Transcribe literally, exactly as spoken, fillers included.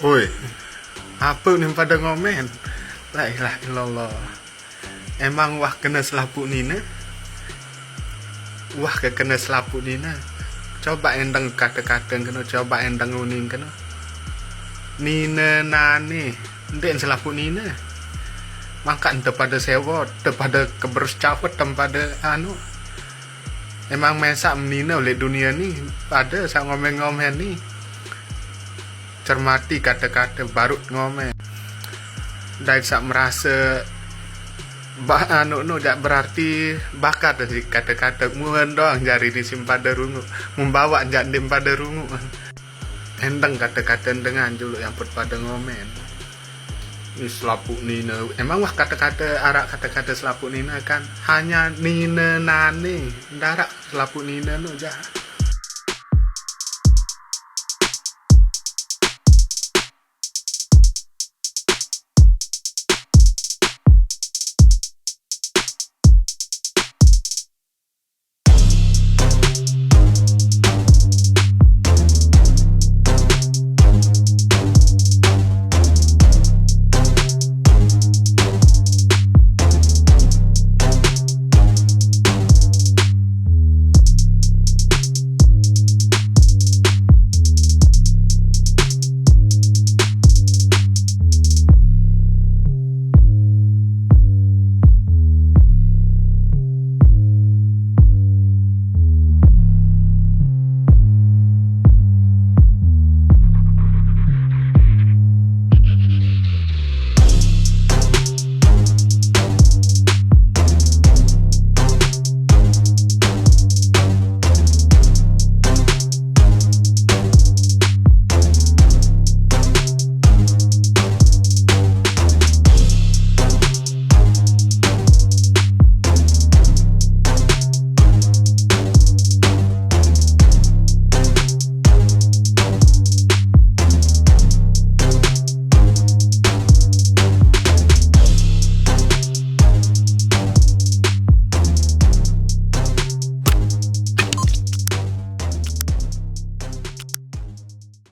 Woi, apa nih pada ngomen? La ilaha illallah. Emang wah kena selapuk nine? Wah ke kena selapuk nine? Coba endeng kata-kata kena, coba endeng uning kena. Nine nane, ndek selapuk nine. Mangka ente pada sewot, te pada keberus cawet, tem pada anu. Emang mesak menine oleh dunia ni, pada sak ngomen-ngomen ni. Cermati kata-kata baru ngomen. Dai sak merasa ba anu nu jak berarti bakat si kata-kata muan doang jari ni sim pada rungu. Membawa jak ndim pada rungu. Endeng kata-kata dengan dulu yang put pada ngomen. Ni selapuk nine. Emang wah kata-kata arak kata-kata selapuk nine kan hanya nine nane. Ndarak selapuk nine nu jak.